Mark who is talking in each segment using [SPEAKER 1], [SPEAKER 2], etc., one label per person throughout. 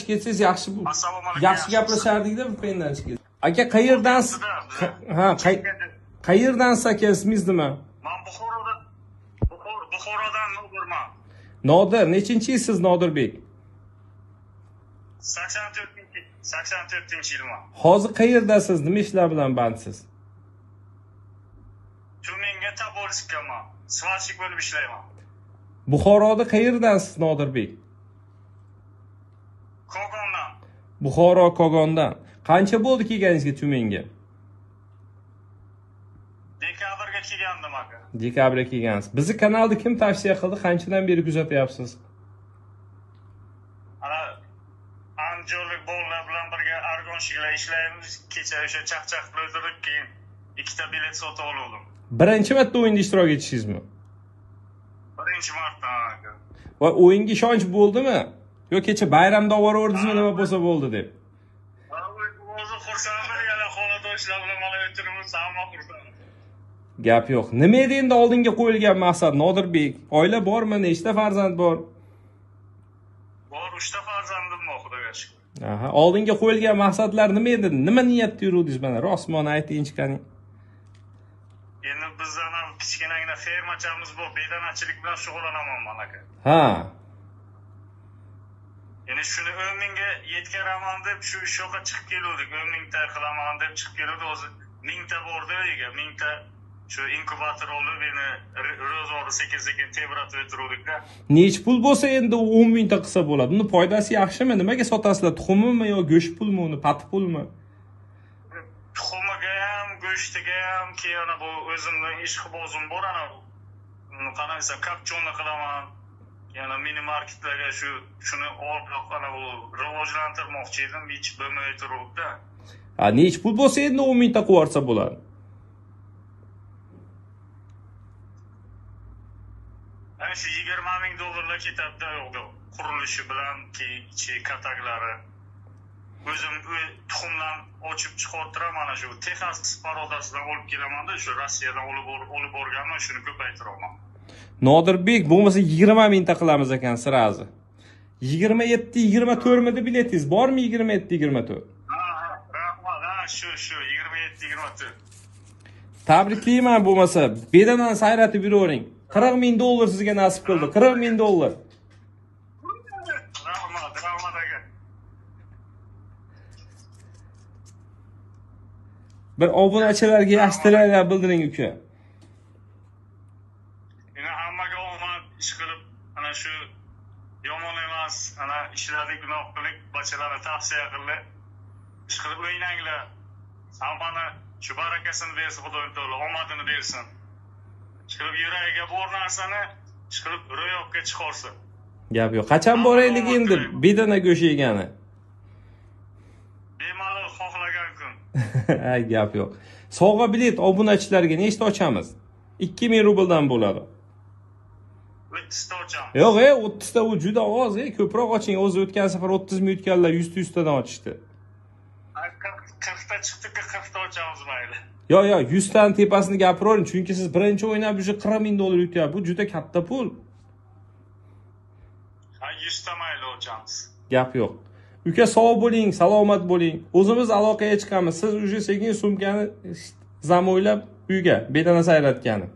[SPEAKER 1] Ketsangiz yaxshi, yaxshi gaplashardik-da VPNdan chiqib. Aka, qayerdansiz? Ha, qayerdansiz aka, ismingiz nima?
[SPEAKER 2] Men Buxorodan, Buxorodan Nodirman.
[SPEAKER 1] Nodir, nechinchi yilsiz Nodirbek?
[SPEAKER 2] 84-yilman.
[SPEAKER 1] Hozir qayerdasiz? Nima ishlar bilan bandsiz?
[SPEAKER 2] Tumenga Tobolskkaman. Svarщик bo'lib ishlayman.
[SPEAKER 1] Buxoroda qayerdansiz Nodirbek?
[SPEAKER 2] Kogondan.
[SPEAKER 1] Buxoro Kogondan. Qancha bo'ldi kelganingizga Tumenga?
[SPEAKER 2] Dekabrga kelgandim aka.
[SPEAKER 1] Dekabrga kelgansiz. Bizni kanalni kim tavsiya qildi? Qanchadan beri kuzatyapsiz?
[SPEAKER 2] Ana Andijonlik bolalar bilan birga argonshiklar ishlaymiz. Kecha o'sha chaqchaq qilib o'tirib, keyin ikkita bilet sotib oldim.
[SPEAKER 1] Birinchi marta o'yinda ishtirok etishingizmi?
[SPEAKER 2] Birinchi marta aka.
[SPEAKER 1] Va o'yinga ishonch bo'ldimi? Yo kecha bayramda oborverdingizmi, nima bo'lsa bo'ldi deb?
[SPEAKER 2] O'zi xursand bo'lganlar, xonadoshlar bilan mana o'tiribmiz, hamma xursand.
[SPEAKER 1] Gap yo'q. Nima edi endi oldinga qo'yilgan maqsad Nodirbek? Oila bormi? Nechta farzand bor?
[SPEAKER 2] Bor, 3 ta farzandim bor, Xudoga shukr.
[SPEAKER 1] Aha, oldinga qo'yilgan maqsadlar nima edi? Nima niyatda yuruvdingiz mana? Rostmon ayting qani.
[SPEAKER 2] Endi bizdan ham kichkinagina fermachamiz bor, bedanachilik bilan shug'ullanaman man aka.
[SPEAKER 1] Ha.
[SPEAKER 2] Endi shuni 10 mingga yetkaraman deb shu yoqqa chiqib keluvdik. 10 mingta qilaman deb chiqib keluvdik. O'zi 1000 ta bordi uyiga, 1000 ta shu inkubator olib, endi ro'zg'orni sekin-sekin tebratib o'tiruvdik-da.
[SPEAKER 1] Nech pul bo'lsa endi 10 mingta qilsa bo'ladi. Uni foydasi yaxshimi? Nimaga sotasizlar? Tuxumimi yo go'sht pulmi, uni pati pulmi?
[SPEAKER 2] Tuxumiga ham, go'shtiga ham, keyin ana bu o'zimning ishqibozim bor, ana qanday desam, kapchonni qilaman. Yana mini marketlarga shuni olib, ana bu rivojlantirmoqchi edim, hech bo'lmay turibdi.
[SPEAKER 1] Ha, nech pul bo'lsa endi 10 mingta qo'yarsa bo'ladi.
[SPEAKER 2] Ana shu 20 ming dollarlar ketadi yo'qda, qurilishi bilan, keyin ichi kataklari. O'zim tuxumdan ochib chiqartiraman, ana shu Texas parodasidan olib kelamanda, shu Rossiyadan olib borganman, shuni ko'paytiraman.
[SPEAKER 1] Nodirbek, bo'lmasa 20 mingta qilamiz ekan sirazi. 27 24 midi biletingiz bormi? 27 24.
[SPEAKER 2] Ha, rahmat, ha, shu 27 24.
[SPEAKER 1] Tabriklayman, bo'lmasa bedanani sayratib yuravering. 40 ming dollar sizga nasib qildi. 40 ming dollar.
[SPEAKER 2] Rahmat, rahmat aka.
[SPEAKER 1] Bir obunachilarga yaxshi tilaklar bildiring uka.
[SPEAKER 2] Endi hammaga omad, ish qilib, ana shu yomon emas, ana ishladik, gunoh qildik, bachalarni tavsiya qildi. Ish qilib o'ynanglar. Hammani shu barakasini bersin Xudo taolo, omadini bersin. Ish qilib yuragiga bor narsani ish qilib ro'yobga chiqarsin.
[SPEAKER 1] Gap yo'q. Qachon boraylik endi bedana go'sht yegani?
[SPEAKER 2] Bemalol xohlagan kun.
[SPEAKER 1] Ha, gap yo'q. Sovg'a bilet obunachilarga nechta ochamiz? 2000 rubldan bo'ladi.
[SPEAKER 2] 30 ta ochamiz.
[SPEAKER 1] Yo'q, 30 ta u juda oz, ko'proq oching. O'zi o'tgan safar 30 ming yutganlar 100 tadan ochishdi.
[SPEAKER 2] 40 ta chiqdi, 40 ta ochamiz mayli.
[SPEAKER 1] Yo'q, yo'q, 100 tani tepasini gapiravering, chunki siz birinchi o'ynab уже 40 ming dollar yutyapsiz. Bu juda katta pul.
[SPEAKER 2] Ha, 100 ta mayli ochamiz.
[SPEAKER 1] Gap yo'q. Uka, sog' bo'ling, salomat bo'ling. O'zimiz aloqaga chiqamiz. Siz уже sekin sumkani zamoylab uyga bedana sayratgani.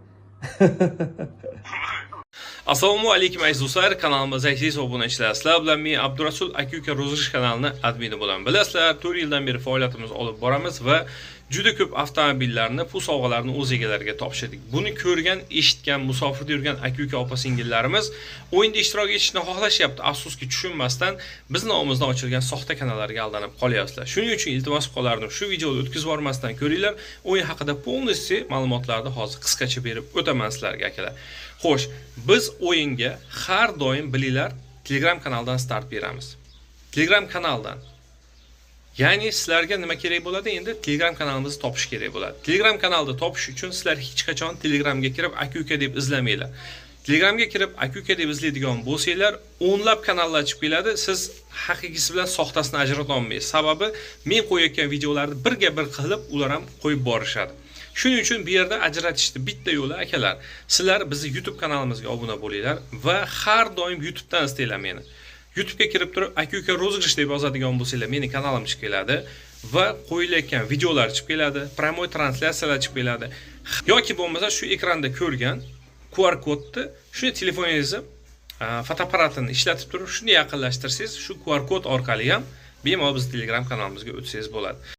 [SPEAKER 1] Assalomu alaykum aziz do'stlar, kanalimiz aziz obunachilar. Sizlar bilan men Abdurasul aka uka rozg'ish kanalini admini bo'laman. Bilasizlar, 4 yildan beri faoliyatimizni olib boramiz va juda ko'p avtomobillarni, pul sovg'alarini o'z egalariga topshirdik. Buni ko'rgan, eshitgan, musofirda yurgan aka uka opa singillarimiz o'yinda ishtirok etishni xohlashyapti. Afsuski, tushunmasdan biz nomimizdan ochilgan soxta kanallarga aldanib qolyapsizlar. Shuning uchun iltimos qolardim, shu videoni o'tkazib yubormasdan ko'ringlar. O'yin haqida полностью ma'lumotlarni hozir qisqacha berib o'taman sizlarga akalar. Xo'sh, biz o'yinga har doim bilinglar Telegram kanaldan start beramiz. Telegram kanaldan. Ya'ni sizlarga nima kerak bo'ladi? Endi Telegram kanalimizni topish kerak bo'ladi. Telegram kanalni topish uchun sizlar hech qachon Telegramga kirib aka uka deb izlamanglar. Telegramga kirib aka uka deb izlaydigan bo'lsanglar, o'nlab kanallar chiqib keladi. Siz haqiqiysi bilan soxtasini ajrata olmaysiz. Sababi men qo'yayotgan videolarni birga bir qilib ular ham qo'yib borishadi. Shuning uchun bu yerda ajratishni bitta yo'li akalar. Sizlar bizni YouTube kanalimizga obuna bo'linglar va har doim YouTube'dan izlanglar meni. YouTube'ga kirib turib aka-uka розыгрыш deb yozadigan bo'lsanglar, meni kanalim chiqib keladi va qo'yilayotgan videolar chiqib keladi, прямой translyatsiyalar chiqib keladi. Yoki bo'lmasa shu ekranda ko'rgan QR kodni shu telefoningizni fotoapparatini ishlatib turib, shuni yaqinlashtirsangiz, shu QR kod orqali ham bemalol bizni Telegram kanalimizga o'tsangiz bo'ladi.